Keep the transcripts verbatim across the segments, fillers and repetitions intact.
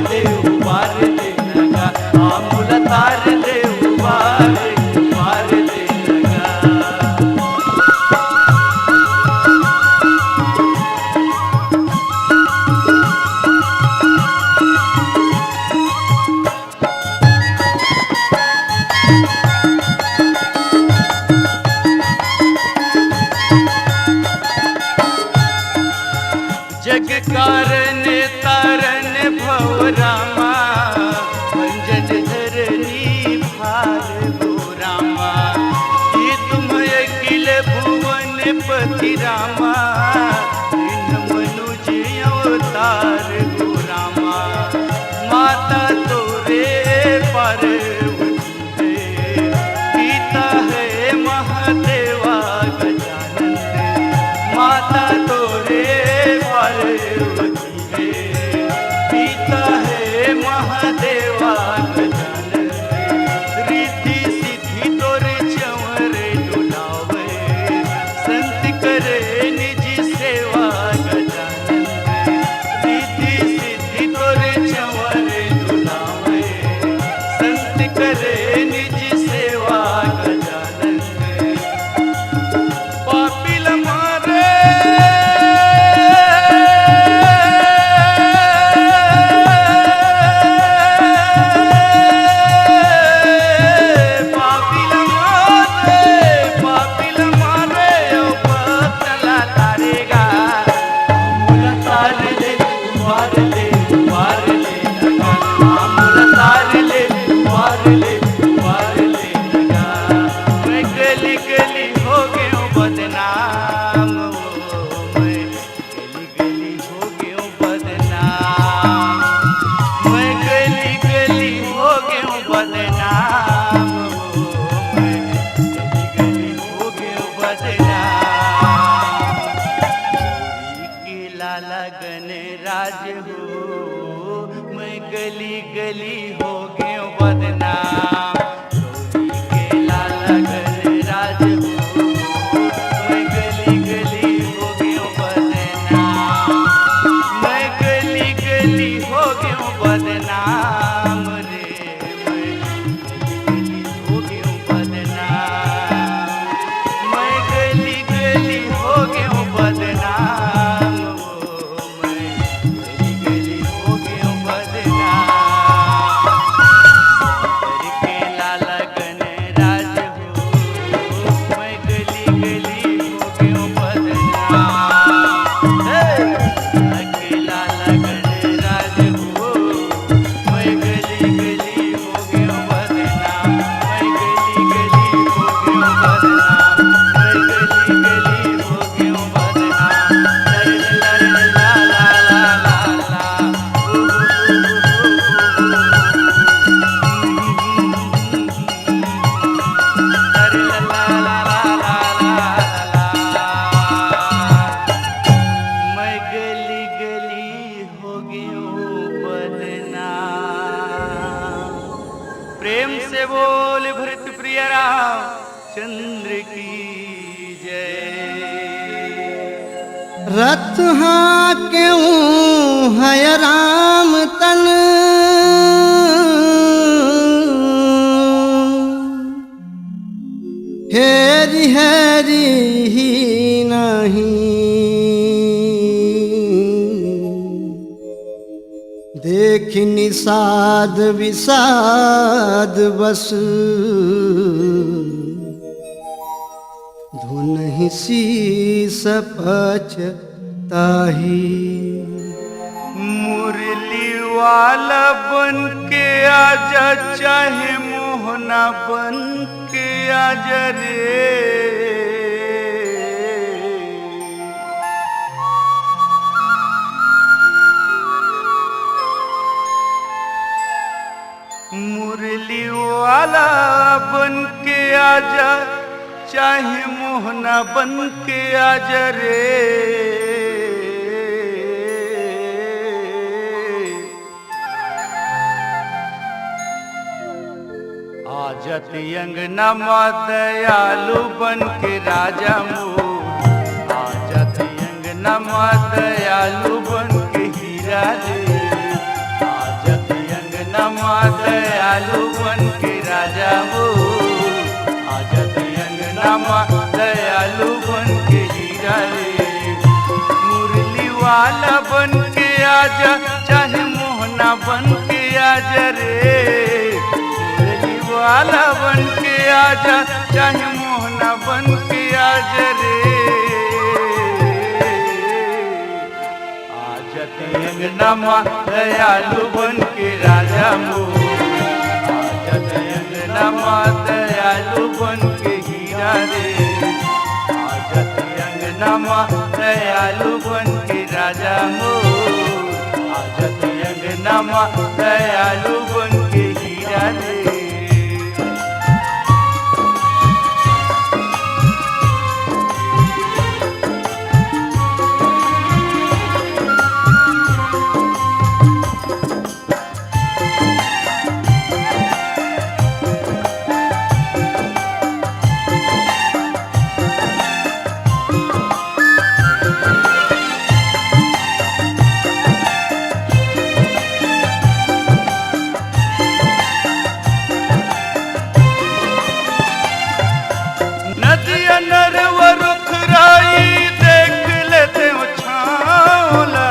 दे उबार दे नगा, आमुल तार दे उबार, उबार दे नगा। जग कारण तारण भव रामा, भंजन धरनी भार हो रामा। ये तुम अखिल भुवन पति रामा, दीन मनुज अवतार हो रामा। माता तोरे पार्वती पिता है महादेवा गजानन, माता तोरे पार्वती है। पिता है महादेवा गजानन, रिद्धि सिद्धि तोरे चंवर डुलावे। संत करे निज सेवा गजानन, रिद्धि सिद्धि तोरे चंवर डुलावे। संत करे निज सेवा गजानन, पापी ल मारे। पापी ल मारे, पापी ल मारे, ओ पतला तारेगा। आमुल तार ले, उबार ले, उबार ले नगा। आमुल तार ले, उबार ले, उबार ले नगा। मैं गली गली हो गेंव बदनाम हो, मैं गली गली हो गेंव बदनाम। मैं गली गली हो गेंव बदनाम हो, मैं गली गली हो गेंव बदनाम। के लाला गणराज हो, मैं गली गली हो गेंव बदनाम। गौरी के लाला गणराज हो, मैं गली गली हो गेंव बदनाम। मैं गली गली हो गेंव बदनाम रे, मैं गली गली हो गेंव बदनाम। मैं गली गली हो गेंव बदनाम। मैं गली गली हो गेंव बदनाम। करके लाला गणराज हो, मैं गली गली हो गेंव बदनाम। हे! करके लाला गणराज हो, मैं गली गली हो गेंव बदनाम। मैं गली गली हो गेंव बदनाम। मैं गली गली हो मैं गली गली हो गेंव बदनाम। प्रेम से बोल भरत प्रिय रामचंद्र की जय। रथ हाँकेंव हय राम तन, हेरि हेरि ही नाहीं। देखि निषाद विषाद बस, धुनहि शीस पछताही। मुरली वाला बन के आजा, चाहे मोहना बन के आजा रे। मुरली वाला बन के आजा, चाहे मोहना बन के आजा रे। आजत अंगना मा दयालु बन के राजा मोर, आजत अंगना मा दयालु बन के हीरा रे। आजत दयालु बन के राजा हो, आजा तैं अंगना मा दयालु बन के हीरा रे। मुरली वाला बन के आजा, चाहे मोहना बन के आजा रे। मुरली वाला बन के आजा, चाहे मोहना बन के आजा रे। आजा तैं अंगना मा दयालु बन के राजा मोर, आजा तैं अंगना मा दयालु बन के हीरा रे। आजा तैं अंगना मा दयालु बन के राजा मोर, आजा तैं अंगना मा दयालु बन के हीरा रे। नदिया नरवा रुख राई देख लेते हो छाँव ला।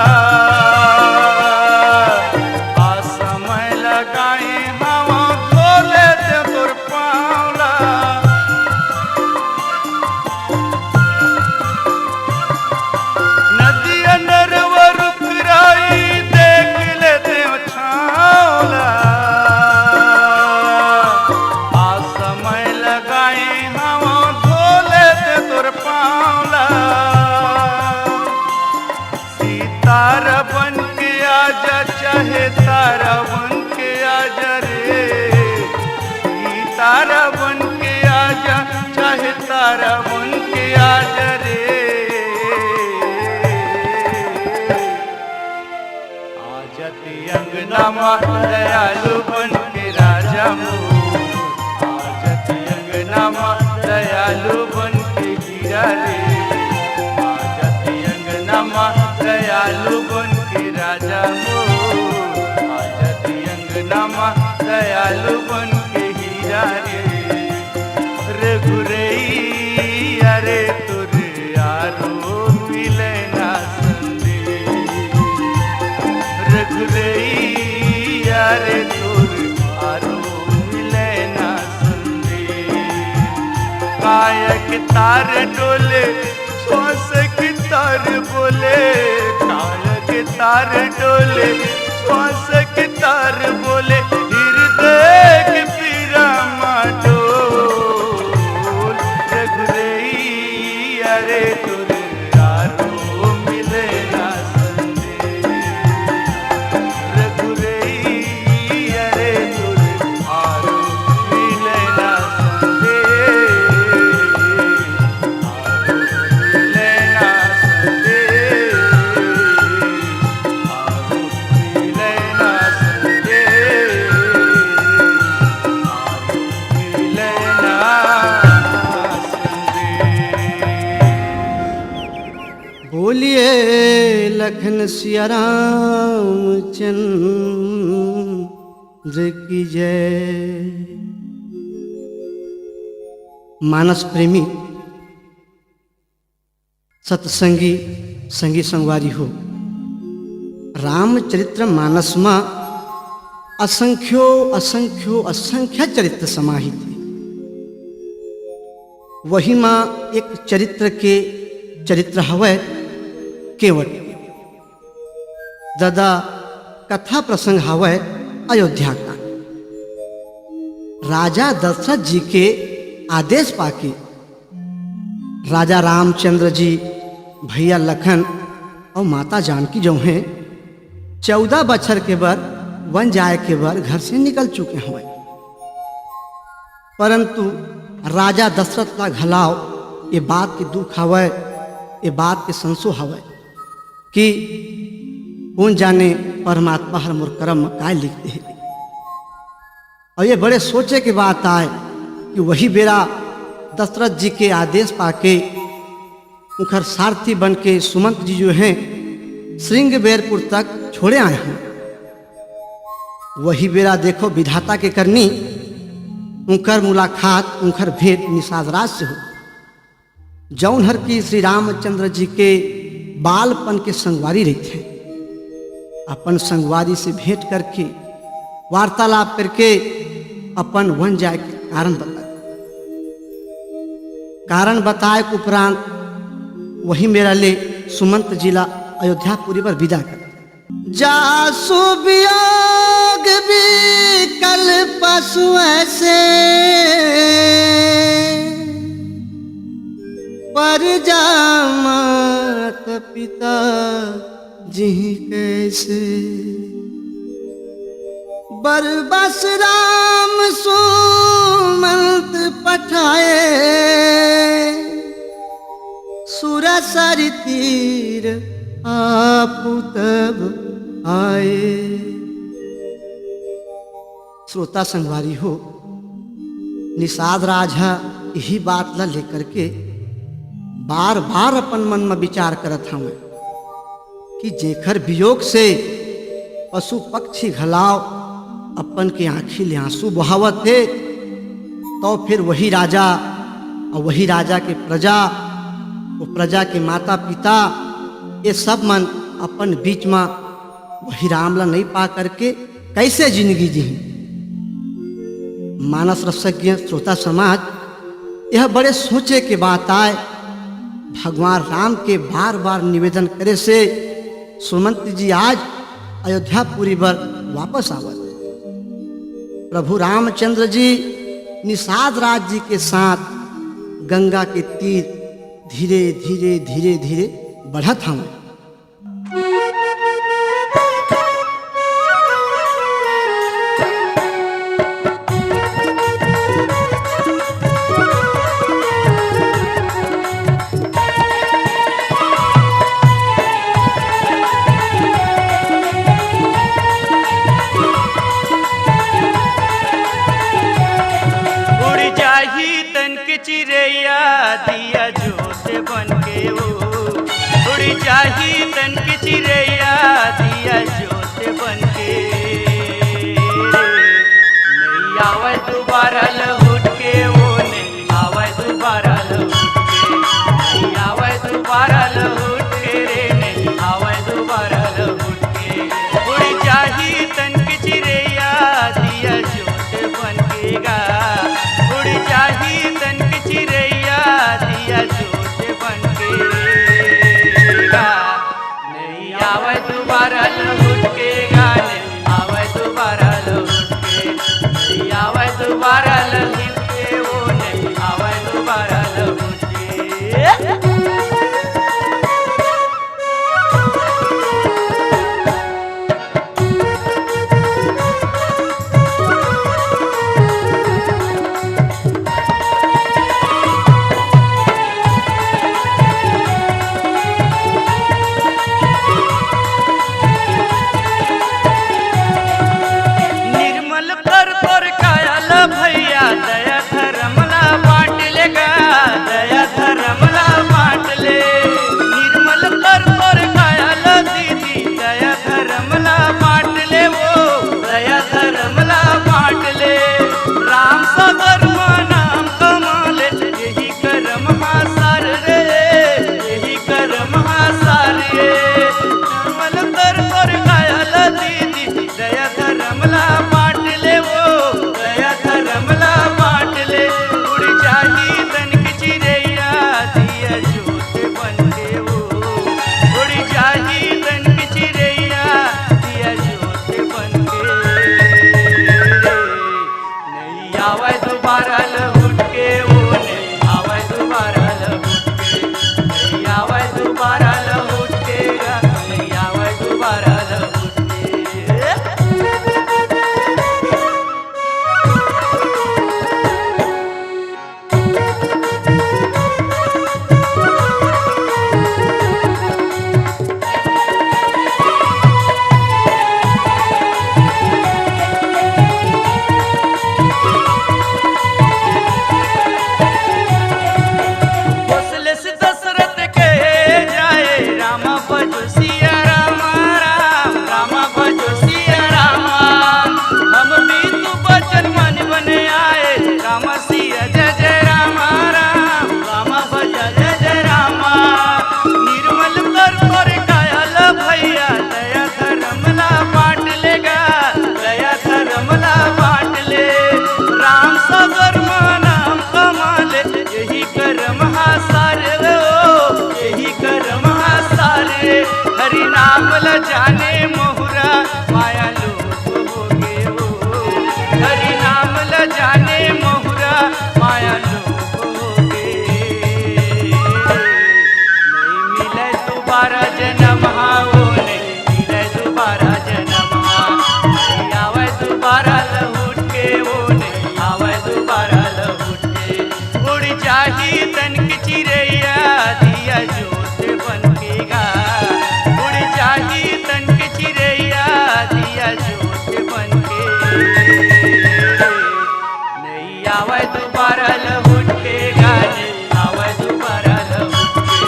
आ समय लगाई हवा धो लेते तोर पाँव ला। नदिया नरवा रुख राई देख लेते हो छाँव ला। आ समय लगाई हवा धो लेते तोर पाँव ला। सितारा बन के आजा, चाहे तारा बन के आजा रे। सितारा बन के आजा, चाहे तारा बन के आजा रे। आजा तैं अंगना मा दयालु बन के राजा मोर, आजा तैं अंगना मा दयालु बन के हीरा रे। आजा तैं अंगना मा दयालु बन के राजा मोर, आजा तैं अंगना मा दयालु बन के हीरा रे। रघुरैया रे तोर आरो मिले ना संदेश। रघुरैया रे तोर आरो मिले ना संदेश। काया के तार डोले, श्वास के तार बोले, काया के तार डोले, श्वास के तार बोले, हृदय के पीरा मा डोल। रघुरैया रे तोर आरो मिले ना संदेश। रघुरैया रे तोर आरो मिले ना संदेश। बोलिए लखन सिया रामचंद्र की जय। मानस प्रेमी सत्संगी संगी संगवारी हो, रामचरित्र मानस मा असंख्यो असंख्यो असंख्य चरित्र समाहित हे। वही मा एक चरित्र के चरित्र हवय केवट। ददा कथा प्रसंग हवय अयोध्या का। राजा दशरथ जी के आदेश पाके राजा रामचंद्र जी, भैया लखन अउ माता जानकी जो हैं, चौदह बछर के बर वन जाए के बर घर से निकल चुके हवय। परंतु राजा दशरथ ला घलाव ये बात के दुख हवय, ये बात के संसो हवय कि कोन जाने परमात्मा हर मोर करम म काय लिख दे हे। अउ ये बड़े सोचे के बात आय कि वही बेरा दशरथ जी के आदेश पाके उंखर सारथी बन के सुमंत जी जो हैं, श्रृंगबेरपुर तक छोड़े आए हैं। वही बेरा देखो विधाता के करनी, उंकर मुलाकात, उंकर भेंट निषाद राज से हो, जौन हर की श्री रामचंद्र जी के बालपन के संगवारी रहिथे। अपन संगवारी से भेंट करके, वार्तालाप करके अपन वन जाए के कारण बताए। कारण बताए के उपरांत वही मेरा ले सुमंत जी ला अयोध्यापुरी बर विदा कर। जासु वियोग विकल पशु ऐसे, पर जा मात पिता जिहि कैसे। बरबस राम सुमंत पठाए, सुरसरि तीर आपु तब आए। श्रोता संगवारी हो, निषाद राज ह इही बात ला लेकर के बार-बार अपन मन म विचार करत हवय कि जेखर वियोग से पशु पक्षी घलाव अपन के आँखी ले आंसू बहावत हे, तो फिर वही राजा अउ वही राजा के प्रजा, वो प्रजा के माता पिता, ये सब मन अपन बीच म वही राम ला नइ पा करके कैसे जिंदगी जीही? मानस रसज्ञ श्रोता समाज, यह बड़े सोचे के बात आय। भगवान राम के बार-बार निवेदन करे से सुमंत जी आज अयोध्यापुरी बर वापस आवत। प्रभु रामचंद्र जी निषाद राज जी के साथ गंगा के तीर धीरे, धीरे, धीरे, धीरे बढ़त हवं। उड़ जाही तन के चिरैया दिया जोत बन के ओ, उड़ जाही तन के चिरैया दिया जोत बन के। नइ आवय दुबारा लहुट के ओ, नइ आवय दुबारा लहुट के, नइ आवय दुबारा लहुट के रे, नइ आवय दुबारा लहुट के। उड़ जाही तन के चिरैया दिया जोत बन के गा, उड़ जाही तन के चिरैया दिया जोत बन के गा। नइ आवय दुबारा लहुट के गा, नइ आवय दुबारा लहुट के, नइ आवय दुबारा लहुट के ओ, नइ आवय दुबारा लहुट के। निर्मल कर तोर काया ल भैया, दया धरम ला बांट ले गा, दया धरम ला बांट ले। निर्मल कर तोर काया ल दीदी, दया धरम ला बांट ले ओ, दया धरम ला बांट ले। राम सागर म नाम कमा ले, यही करम हा सार रे, यही करम हा सार रे। निर्मल कर तोर काया ल दीदी, दया धरम ला बांट ले ओ, दया धरम ला बांट ले। उड़ जाही तन के चिरैया दिया जोत बन के ओ, उड़ जाही तन के चिरैया दिया जोत बन के रे। नइ आवय दुबारा लहुट के ओ, नइ आवय दुबारा लहुट के, नइ आवय दुबारा लहुट के गा, नइ आवय दुबारा लहुट के। जाने महुरा माया लोभ होगे ओ, हरि नाम ल जाने महुरा माया लोभ होगे। नहीं मिले दोबारा जनम हा ओ, नहीं मिले दोबारा जनम हा। नहीं आवे दोबारा लहुट के ओ, नहीं आवे दोबारा लहुट के। उड़ जाही तन के चिरैया, दिया जोत बन के गा। उड़ जाही तन के चिरैया, दिया जोत बन के। नहीं आवे दोबारा लहुट के गा, नहीं आवे दोबारा लहुट के।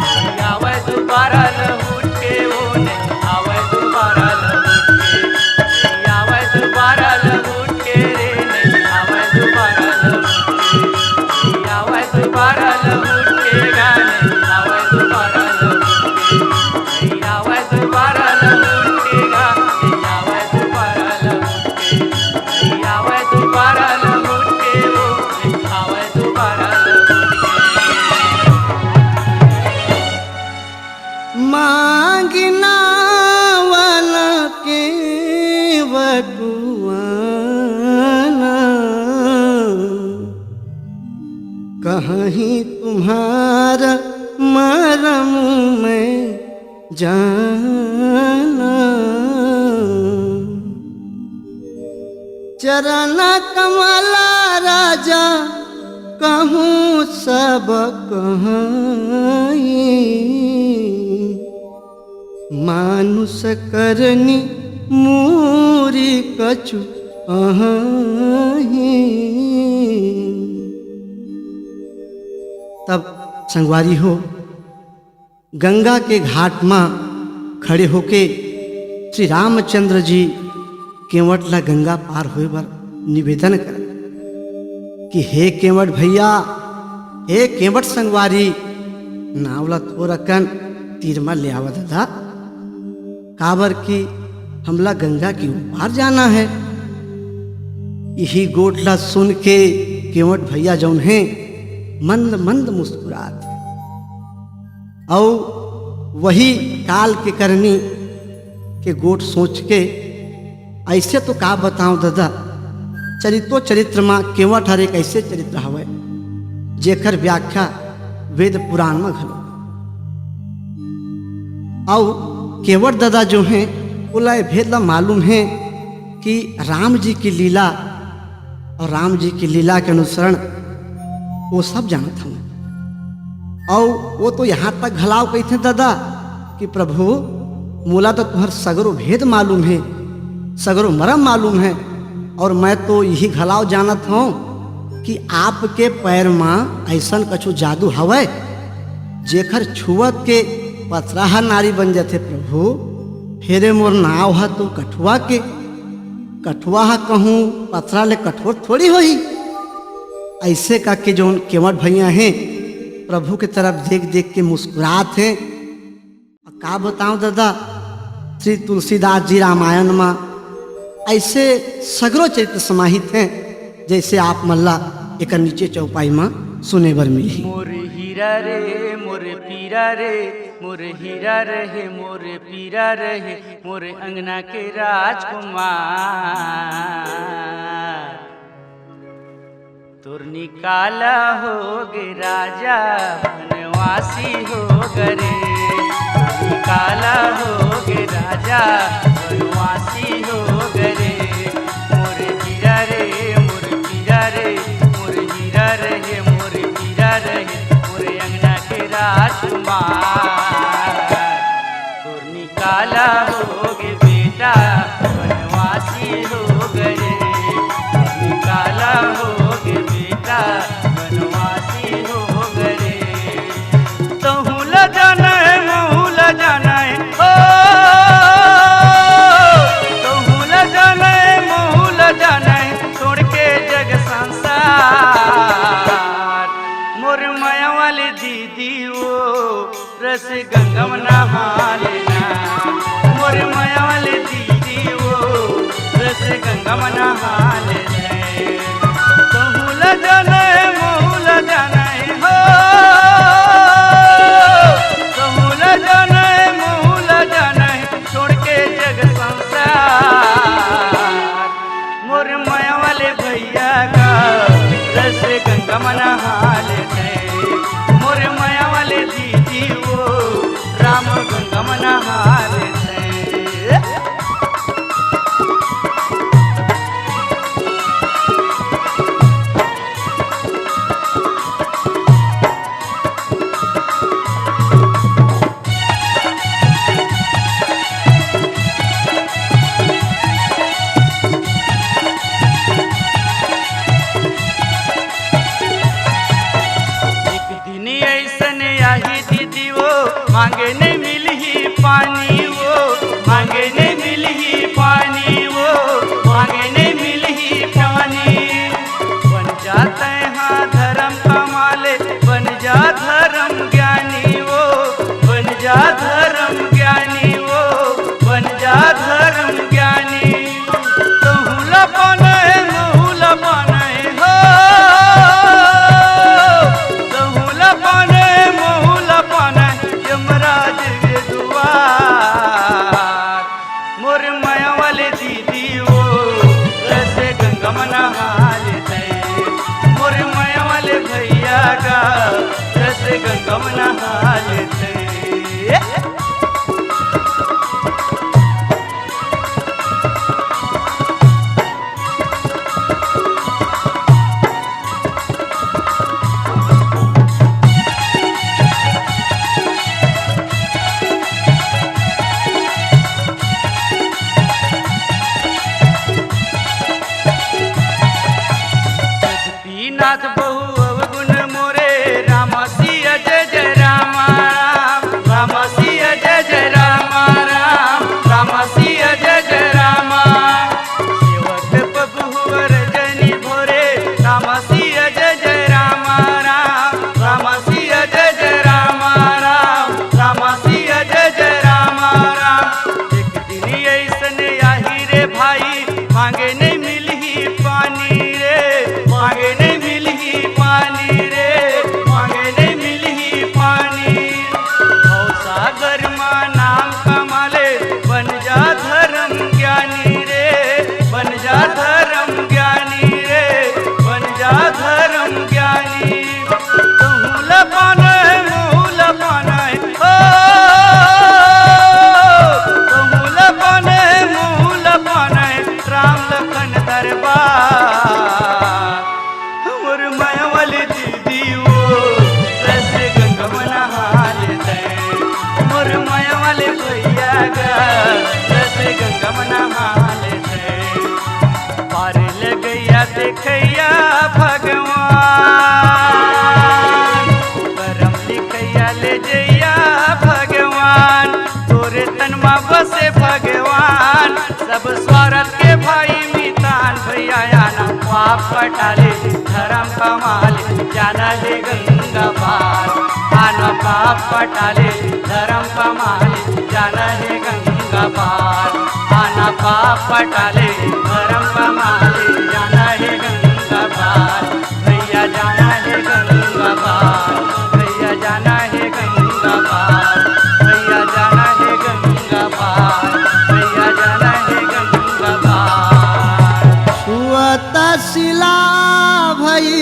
नहीं आवे दोबारा लहुट के ओ, नहीं आवे दोबारा लहुट के। नहीं आवे दोबारा लहुट के रे, नहीं आवे दोबारा लहुट के। नहीं आवे दोबारा लहुट के गा, नहीं आवे दोबारा लहुट के। नहीं आवे दोबारा लहुट के गा, नहीं आवे दोबारा लहुट के। नहीं आवे दोबारा लहुट के ओ, नहीं आवे दोबारा लहुट के। मांगना वाला के वटुआना, कहीं तुम्हारा मरम मैं जाना। चरण कमला राजा कहूँ सब कहाई, मानुष करनी मूरी कछु अहाई। तब संगवारी हो, गंगा के घाट म खड़े होके श्री रामचंद्र जी केवट ला गंगा पार होए बर निवेदन करत कि हे केवट भैया, हे केवट संगवारी, नाव ला थोरकन तीर म ले आवा ददा, काबर कि हमला गंगा के ओ पार जाना है। इही गोठ ला सुन के केवट भैया जौन हे मंद मंद मुस्कुरात हे। अउ वही काल के करनी के गोठ सोच के, अइसे तो का बतांव ददा, चरितो चरित्र म केवट हर एक अइसे चरित्र हवय, जेकर व्याख्या वेद पुराण म घलो। अउ केवट ददा जो हे, ओला ए भेद ला मालूम हे कि राम जी के लीला अउ राम जी के लीला के अनुसरण वो सब जानत हवं। अउ वो तो यहाँ तक घलाव कहिथे ददा कि प्रभु, मोला तो तुहर सगरो भेद मालूम हे, सगरो मरम मालूम हे, अउ मैं तो यही घलाव जानत हवं कि आपके पैर म अइसन कछु जादू हवय, जेखर छुवत के पथरा ह नारी बन जाथे प्रभु। फेरे मोर नाव ह तो कठुआ के, कठुआ ह कहूँ पथरा ले कठोर थोड़ी होही। अइसे कहिके जौन केवट भैया हे, प्रभु के तरफ देख देख के मुस्कुरात हे। का बतांव ददा, श्री तुलसीदास जी रामायण म अइसे सगरो चरित्र समाहित हे, जइसे आप मन ला एकर नीचे चौपाई म सुने बर मिलही। मोर हीरा रे, मोर पीरा रे, मोर हीरा रहे, मोर पीरा रहे, मोर अंगना के राजकुमार। तोर निकाला होगे राजा बनवासी होगे रे, तोर निकाला होगे राजा बनवासी होगे रे। मोर हीरा रे, मोर पीरा रे, मोर हीरा रहे, मोर पीरा रहे, मोर अंगना के राजकुमार। तोर निकाला होगे बेटा बनवासी होगे रे, तोर निकाला होगे बेटा बनवासी होगे रे। तहूँ ला जानय, महूँ ला जानय, ओ, तहूँ ला जानय, महूँ ला जानय, छोड़ के जग संसार। मोर माया वाली दीदी ओ, रस गंगा म नहा लेना। मोर माया वाली दीदी ओ, रस गंगा म नहा लेना। तहूँ ला जानय, महूँ ला जानय हो। तहूँ ला जानय, महूँ ला जानय, गंगा म नहा लेते। पीनाथ बहु अवगुण मोरे, राम सिया जय जय राम राम, राम सिया जय जय राम राम, राम सिया जय जय राम। सेवक प्रभु वर जनी भोरे, राम सिया जय जय राम राम, राम सिया जय जय राम राम, राम सिया जय जय राम राम। एक दिन ऐसन आही रे भाई, मांगे नहीं मिलही पानी रे, मांगे नहीं मिलही पानी रे, मांगे नहीं मिलही पानी। भव सागर मा नाम कमाले, बन जा धर्म ज्ञानी रे, बन जा धर्म ज्ञानी रे, बन जा धर्म ज्ञानी। कहूँ ल पाना हे, महूँ ल पाना हे, ओ, कहूँ ल पाना हे, महूँ ल पाना हे, राम लखन दरबार। मोर माया वाली दीदी वो, जैसे गंगा म नहा लेते। मोर माया वाले भैया गा, जैसे गंगा म नहा लेते। पार लगैया देखैया भगवान, करम लिखैया ले जैया भगवान, तोरे तन मा बसे भगवान। सब स्वार्थ के भाई मितान, भैया आना पाप कटाले, धर्म कमाले, जाना हे गंगा पार। आना पाप कटाले, धर्म कमाले, जाना हे गंगा पार। आना पाप कटाले, धर्म कमाले, जाना हे गंगा पार। भैया जाना हे गंगा पार, भैया जाना हे गंगा पार, भैया जाना हे गंगा पार, भैया जाना हे गंगा पार। छुअत सिला भई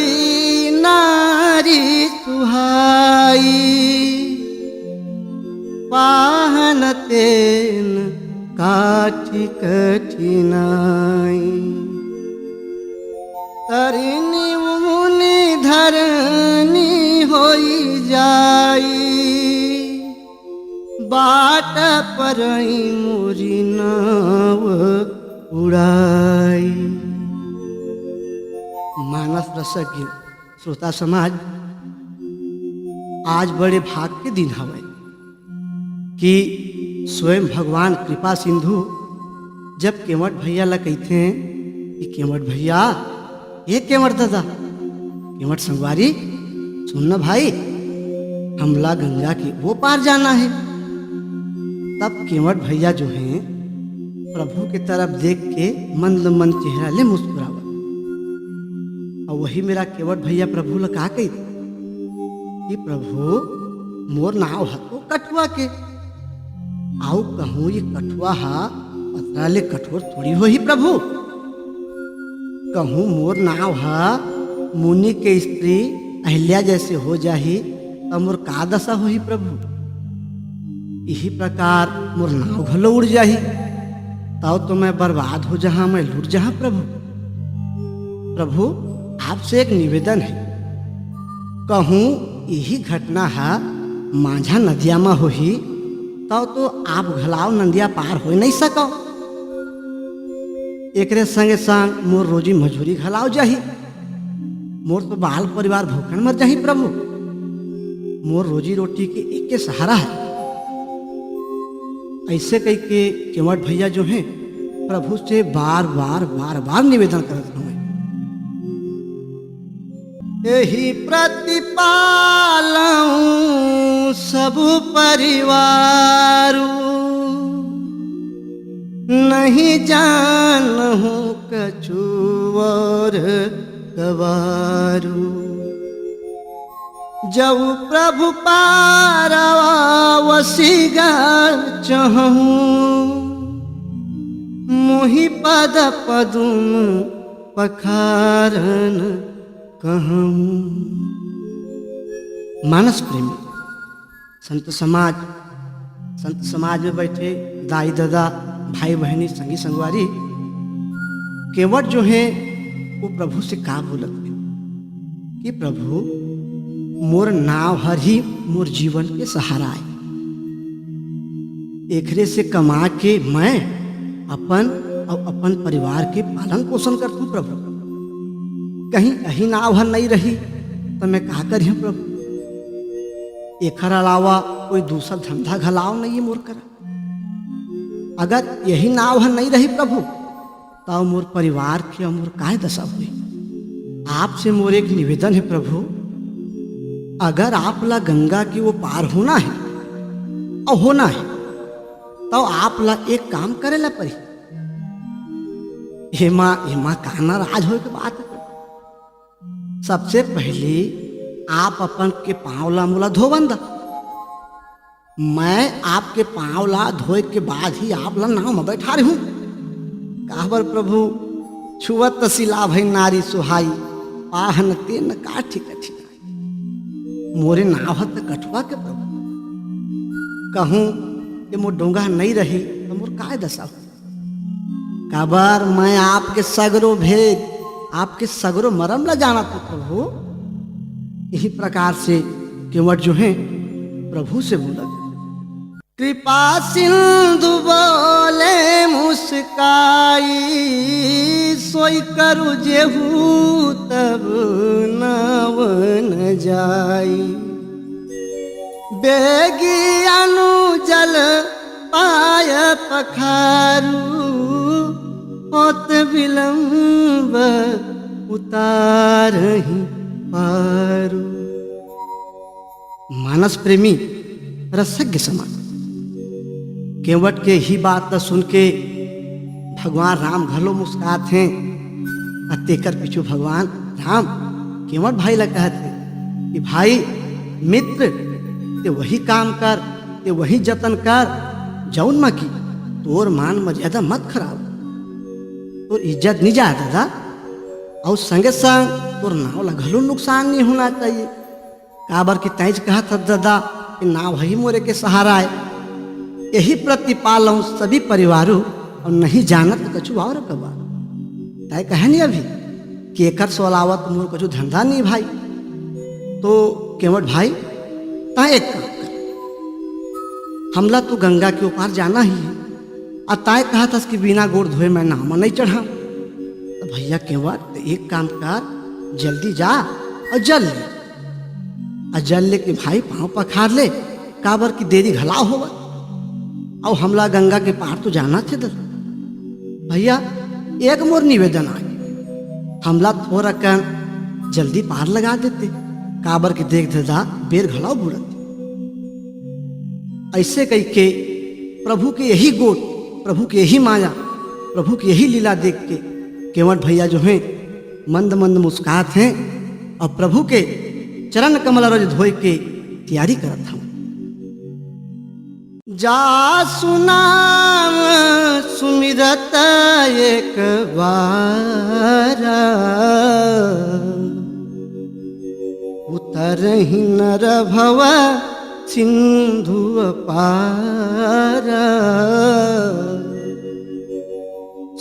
नारी सुहाई, पाहन तेन काठी कठिनाई। तरिनी मुनि धरनी होई जाई, बाट परई मोरी नाव उड़ाई। मानस रसज्ञ श्रोता समाज, आज बड़े भाग के दिन हवय कि स्वयं भगवान कृपा सिंधु जब केवट भैया ला कहिथे कि केवट भैया, ए केवट दादा, केवट संगवारी, सुन न भाई, हमला गंगा के वो पार जाना हे। तब केवट भैया जो हे, प्रभु के तरफ देख के मंद मंद चेहरा ले मुस्कुरावत। अउ वही मेर केवट भैया प्रभु ला का कहिथे कि प्रभु, मोर नाव ह तो कठुआ के, अउ कहूँ ये कठुआ ह अतरा ले कठोर थोड़ी होही प्रभु। कहूँ मोर नाव ह मुनि के स्त्री अहिल्या जैसे हो जाही, त मोर का दशा होही प्रभु? इही प्रकार मोर नाव घलो उड़ जाही, तब तो मैं बर्बाद हो जहाँ, मैं लुट जहाँ प्रभु। प्रभु, आपसे एक निवेदन हे, कहूँ इही घटना ह माझा नदिया म होही, तब तो आप घलाव नदिया पार हो नहीं सकव। एकरे संगे संग मोर रोजी मजूरी घलाव जाही, मोर तो बाल परिवार भूखन मर जाही प्रभु। मोर रोजी रोटी के एके सहारा हे। ऐसे कह के केवट भैया जो हे, प्रभु से बार बार, बार बार निवेदन करत हवय। एही प्रतिपालऊँ सब परिवारू, नहीं जानहूँ कछु और गवारू। जब प्रभु पारवा वसिगर चहूँ, मोहि पद पदुम पखारन कहूँ। मानस प्रेमी, संत समाज, संत समाज में बैठे दाई ददा, भाई बहनी, संगी संगवारी, केवट जो है वो प्रभु से का बोलत है कि प्रभु, मोर नाव हर ही मोर जीवन के सहारा है। एकरे से कमा के मैं अपन अउ अपन परिवार के पालन पोषण करथंव प्रभु। कहीं यही नाव हर नहीं रही तो मैं का करिहूं प्रभु? एखर अलावा कोई दूसर धंधा घलाव नहीं है मोर करा। अगर यही नाव हर नहीं रही प्रभु, तब मोर परिवार के अउ मोर काय दशा होही? आपसे मोर एक निवेदन है प्रभु, अगर आप ला गंगा के वो पार होना है अउ होना है, तो आप ला एक काम करे ला पड़ही। एमा, एमा का नाराज होए के बात है? सबसे पहले आप अपन के पांव ला मोला धोवन दा। मैं आपके पांव ला धोए के बाद ही आप ला नाव म बैठारे हूं। काबर प्रभु, छुअत सिला भई नारी सुहाई, पाहन तेन काठी कठिनाई। मोरे नाव ह त कठुआ के प्रभु। कहूं कि मोर डोंगा नहीं रही त मोर काय दशा हो? काबर मैं आपके सगरो भेद, आपके सगरो मरम ला जानत हूं प्रभु। यही प्रकार से केवट जो है प्रभु से बोलत। कृपा सिंधु बोले मुस्काई, सोई करू जेहू तब नाव न जाई। बेगी अनु जल पाय पखारू, होत विलंब उतारहि पारू। मानस प्रेमी रसज्ञ समान। केवट के ही बात ल सुन के भगवान राम घलो मुस्कात हें। अउ तेकर पीछू भगवान राम केवट भाई ल कहत हे कि भाई मित्र, ते वही काम कर, ते वही जतन कर, जउन म कि तोर मान मर्यादा मत खराब, तोर इज्जत नी जाए ददा, अउ संगे संग तोर नाव ल घलो नुकसान नी होना चाहिए। काबर कि तैंच कहत हस ददा कि नाव ही मोरे के सहारा आय। यही प्रति पालंव सभी परिवारू अउ नहीं जानत कछु और कबा। तैं कहे नी अभी कि एकर से अलावा तो मोर कछु धंधा नी भाई। तो केवट भाई, तैं एक काम कर, हमला तो गंगा के ओ पार जाना ही है, अउ तैं कहत हस कि बिना गोड़ धोए मैं नाव म नहीं चढ़ांव। त भैया केवट, त एक काम कर, जल्दी जा अउ जल ले। अउ जल लेके भाई पांव पखार ले, काबर कि देरी घलाव होवत। अउ हमला गंगा के पार तो जाना थे ददा। भैया, एक मोर निवेदन आय, हमला थोरकन जल्दी पार लगा देते, काबर कि देख ददा, बेर घलाव बुड़त। अइसे कहिके प्रभु के यही गोठ, प्रभु के यही माया, प्रभु के यही लीला देख के केवट भैया जो हें मंद मंद मुस्कात हें अउ प्रभु के चरण कमल रज धोए के तैयारी करत हंव। जा सुनाम सुमिरत एक बार, उतरहि नर भव सिंधु अपार।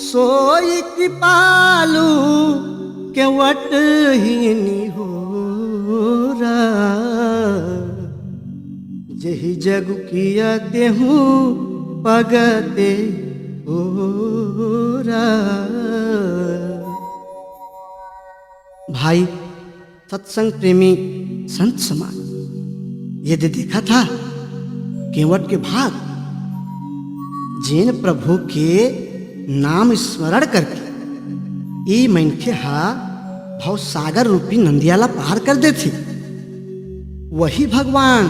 सोई कृपालु केवट ही निहोरा, जेहि जगु किया तेहू पग ते ओरा। भाई, सत्संग प्रेमी संत समाज, ये दे देखा था केवट के भाग, जेन प्रभु के नाम स्मरण करके ई मनखे हा भव सागर रूपी नंदिया ला पार कर देथे। वही भगवान,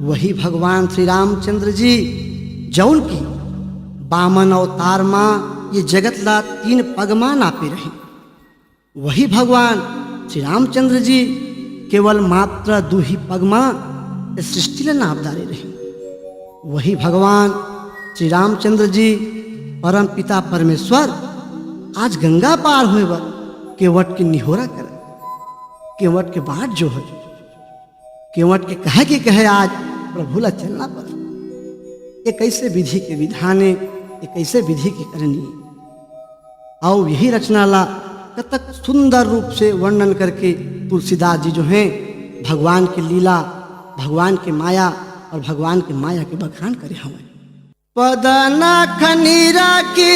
वही भगवान श्री रामचंद्र जी, जौन की बामन अवतार मा ये जगत ला तीन पग मा नापे रहे। वही भगवान श्री रामचंद्र जी केवल मात्र दू ही पग मा ए सृष्टि ला नाप डारे रहे। वही भगवान श्री रामचंद्र जी, परम पिता परमेश्वर, आज गंगा पार होए बर केवट के निहोरा करत, केवट के बाट जोहत। केवट के कहे के कहे आज प्रभु ला चलना पड़ा। ये कैसे विधि के विधान ए, ये कैसे विधि के करनी। अउ यही रचना ला कतक सुंदर रूप से वर्णन करके तुलसीदास जी जो हैं, भगवान के लीला, भगवान के माया अउ भगवान के माया के बखान करे हवंय। पद नख निरखि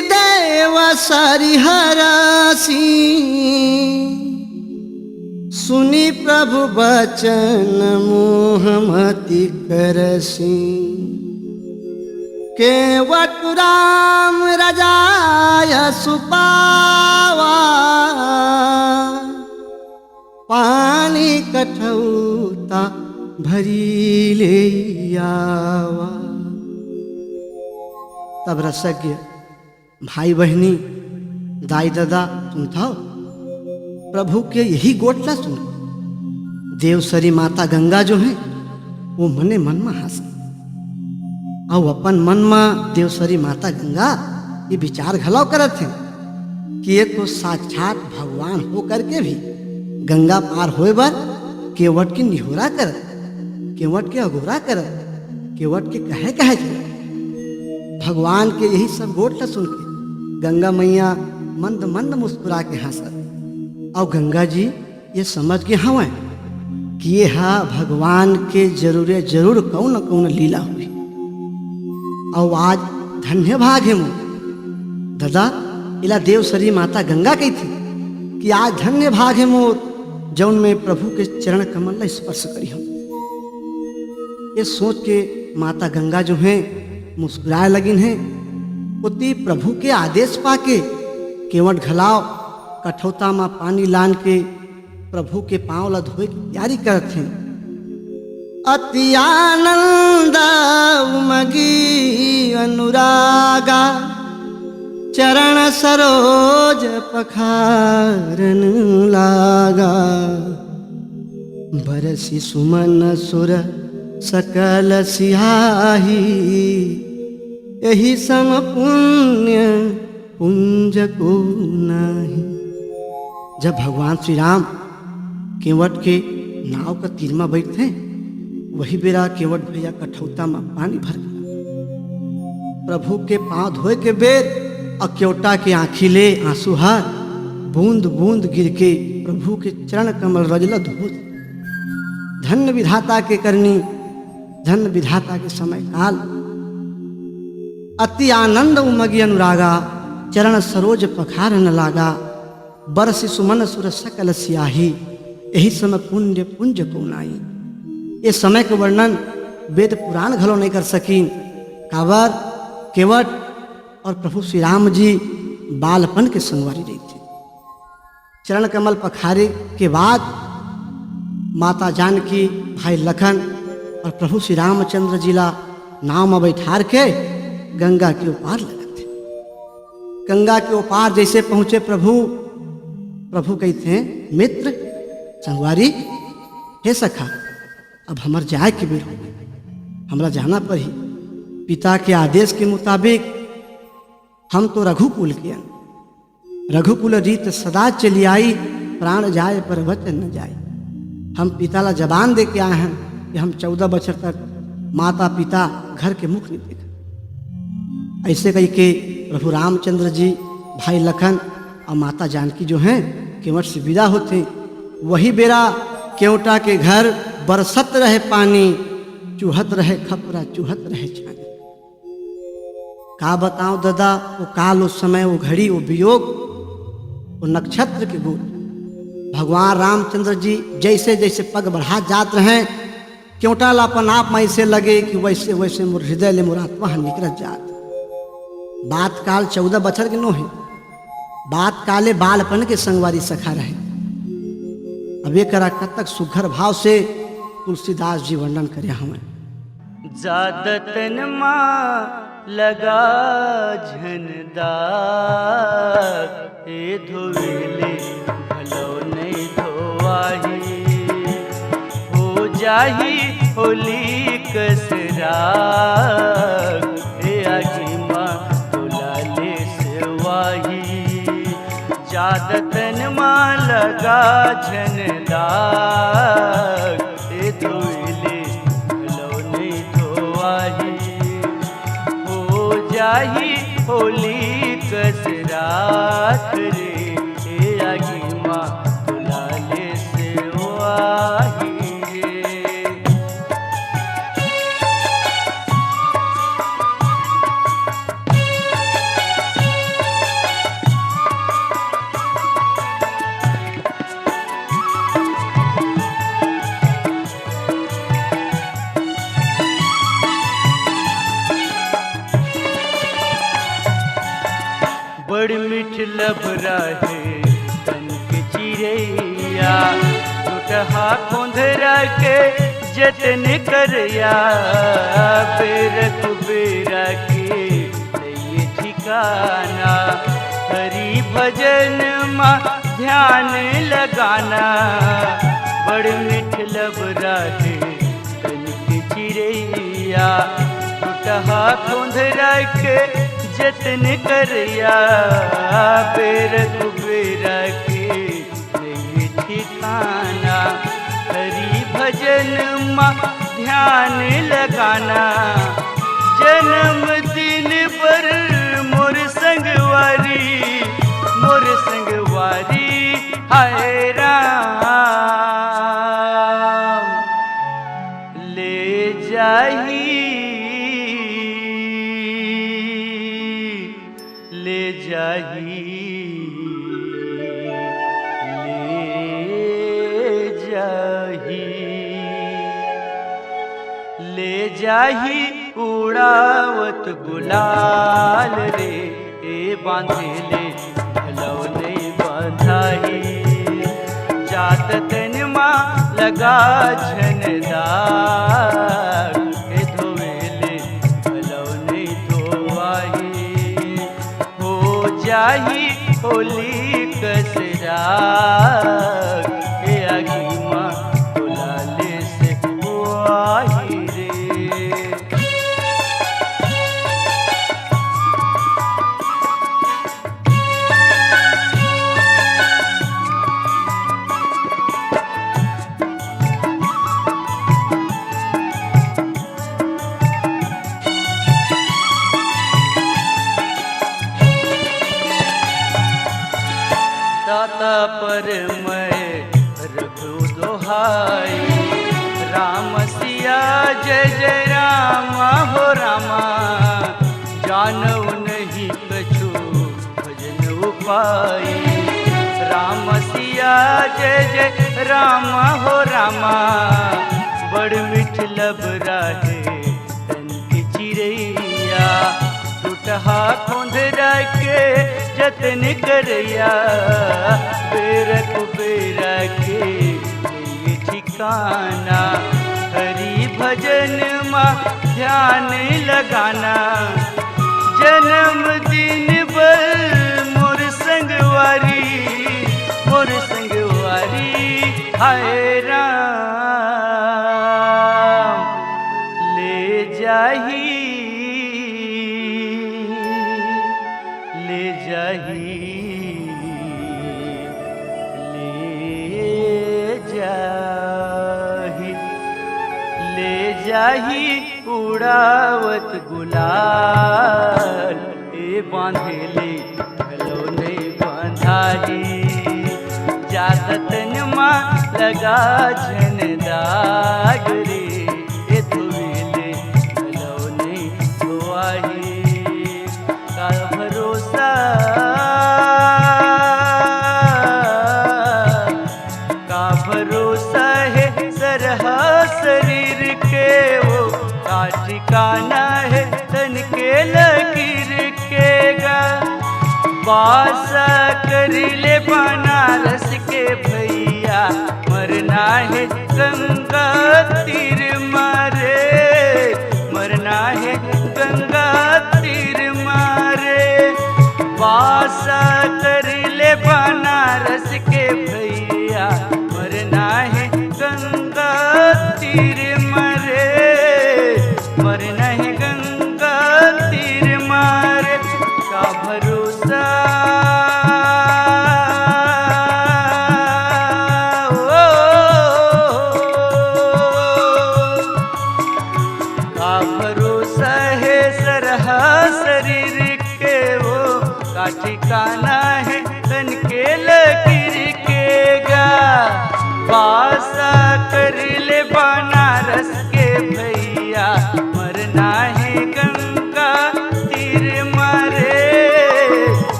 देव सरिहरसि, सुनि प्रभु बचन मोह मति करसि। केवट राम रजाय सुपावा, पानी कठौता भरी ले आवा। तब रसज्ञ भाई बहिनी, दाई ददा, सुनथव, प्रभु के यही गोठ ला सुन। देवसरी माता गंगा जो है, वो मने मन म हंस, अउ अपन मन म देवसरी माता गंगा ये विचार घलव करत हे कि ये तो साक्षात भगवान हो करके भी गंगा पार होए बर केवट के निहोरा करत, केवट के अगोरा करत, केवट के कहे कहे करत। भगवान के यही सब गोठ ला सुन के गंगा मैया मंद मंद मुस्कुरा के हंसत, अउ गंगा जी ये समझ गे हवंय कि ये हा भगवान के जरूर, जरूर कउन न कउन लीला होही। अउ आज धन्य भाग हे मोर, ददा, एला देवसरी माता गंगा कहिथे कि आज धन्य भाग हे मोर, जउन मैं प्रभु के चरण कमल ला स्पर्श करी हूँ। ये सोच के माता गंगा जो हैं, मुस्कुराए लगिन हे। ओती प्रभु के आदेश पाके केवट घलाव कठौता म पानी लान के प्रभु के पांव ला धोए के तैयारी करत हे। अति आनंद उमगी अनुरागा, चरण सरोज पखारन लागा। बरसि सुमन सुर सकल सियाही, एहि सम पुण्य पुंज को नाही। जब भगवान श्री राम केवट के नाव का तीर म बइठथे, वही बेरा केवट भैया कठौता म पानी भर के प्रभु के पांव धोए के बेर अउ केवटा के आंखी ले आंसू ह बूंद बूंद गिर के प्रभु के चरण कमल रज ल धो दे। धन्य विधाता के करनी, धन्य विधाता के समय काल। अति आनंद उमगी अनुरागा, चरण सरोज पखारन लागा। बरसि सुमन सुर सकल सियाही, एहि सम पुण्य पुंज को नाही। ये समय के वर्णन वेद पुराण घलो नहीं कर सकिन। काबर, केवट अउ प्रभु श्री राम जी बालपन के संगवारी रहिथे। चरण कमल पखारे के बाद माता जानकी, भाई लखन अउ प्रभु श्री रामचंद्र जी ला नाव म बइठार के गंगा के ओ पार लगथे। गंगा के ओ पार जइसे पहुंचे प्रभु, प्रभु कहिथे, "मित्र, संगवारी, हे सखा, अब हमर जाए के बेर होगे, हमरा जाना परही। पिता के आदेश के मुताबिक हम तो रघुकुल के अन, रघुकुल रीत सदा चली आई, प्राण जाए पर वचन न जाए। हम पिता ला जबान दे के आए हन कि हम चौदह बछर तक माता पिता घर के मुख नहीं देखा।" अइसे कहिके प्रभु रामचंद्र जी, भाई लखन अउ माता जानकी जो हैं केवट से विदा होथे। वही बेरा केवटा के घर बरसत रहे पानी, चुहत रहे खपरा, चुहत रहे छानी। का बतांव ददा, ओ काल, ओ समय, ओ घड़ी, ओ वियोग, ओ नक्षत्र के गोठ। भगवान रामचंद्र जी जइसे जइसे पग बढ़ात जात रहें, केवटा ला अपन आप म अइसे लगे कि वइसे वइसे मोर हृदय ले मोर आत्मा ह निकरत जात। बात काल चौदह बछर के नोहे, बात काल ए बालपन के संगवारी सखा रहे। अब एकरा कतक सुघर भाव से तुलसीदास जी वर्णन करे हवंय। जादा तन मा लगा झन दाग, ए धोवेले घलो नइ धोवाही। हो जाही होली कस राग, ए आगी मा तोला ले सेवाही। जादा तन मा लगा झन दाग, ए होली कस रात रे, ए आगी मा तोला ले से वाही रे। बड़ मीठ लबरा हे तन के चिरैया, टूटहा खोंधरा के जतन करया, बेर कुबेरा के नइये ठिकाना। हरि भजन मा ध्यान लगाना, बड़ मीठ लबरा हे तन के चिरैया, टूटहा खोंधरा के जतन करया, बेर कुबेरा के नइये ठिकाना। हरि भजन मा ध्यान लगाना, जन्मदिन बर मोर संगवारी, मोर संगवारी, हाय राम। ले जाही, ले जाही, ले जाही, ले जाही उड़ावत गुलाल रे। ए बांधे ले घलव नइ बंधाही, जात तन मा लगा झन दाग। ए धोवे ले घलव नइ धोवाही, हो जाही होली कस राग। ए आगी मा तोला ले से वाही रे। दाता परमय रघु दोहाई, राम सिया जय जय राम हो रामा, जानउ नहीं कछु भजन उपाई। राम सिया जय जय राम हो रामा, बड़ मीठ लबरा हे तन के चिरैया, टूटहा खोंधरा के जतन करया, बेर कुबेरा के नइये ठिकाना। हरि भजन मा ध्यान लगाना, जन्मदिन बर मोर संगवारी, मोर संगवारी, हाय राम। ले जाही, ले जाही, ले जाही, ले जाही उड़ावत गुलाल। ए बांधे ले घलो नइ बंधाही, जात तन मा लगा झन दाग रे। ए धोवे ले घलो नइ धोवाही, का भरोसा, का भरोसा हे सरहा शरीर के, वो का ठिकाना हे तन के लकीर के गा। वास करी ले बनारस के भैया, मरना हे गंगा तीर मारे, मरना हे गंगा तीर मारे। वास करी ले बनारस के भैया, मरना हे गंगा तीर मारे, मरना हे गंगा तीर मारे। का भरोसा, ओ, का भरोसा हे सरहा शरीर के, ठिकाना हे तन के लकीर के गा।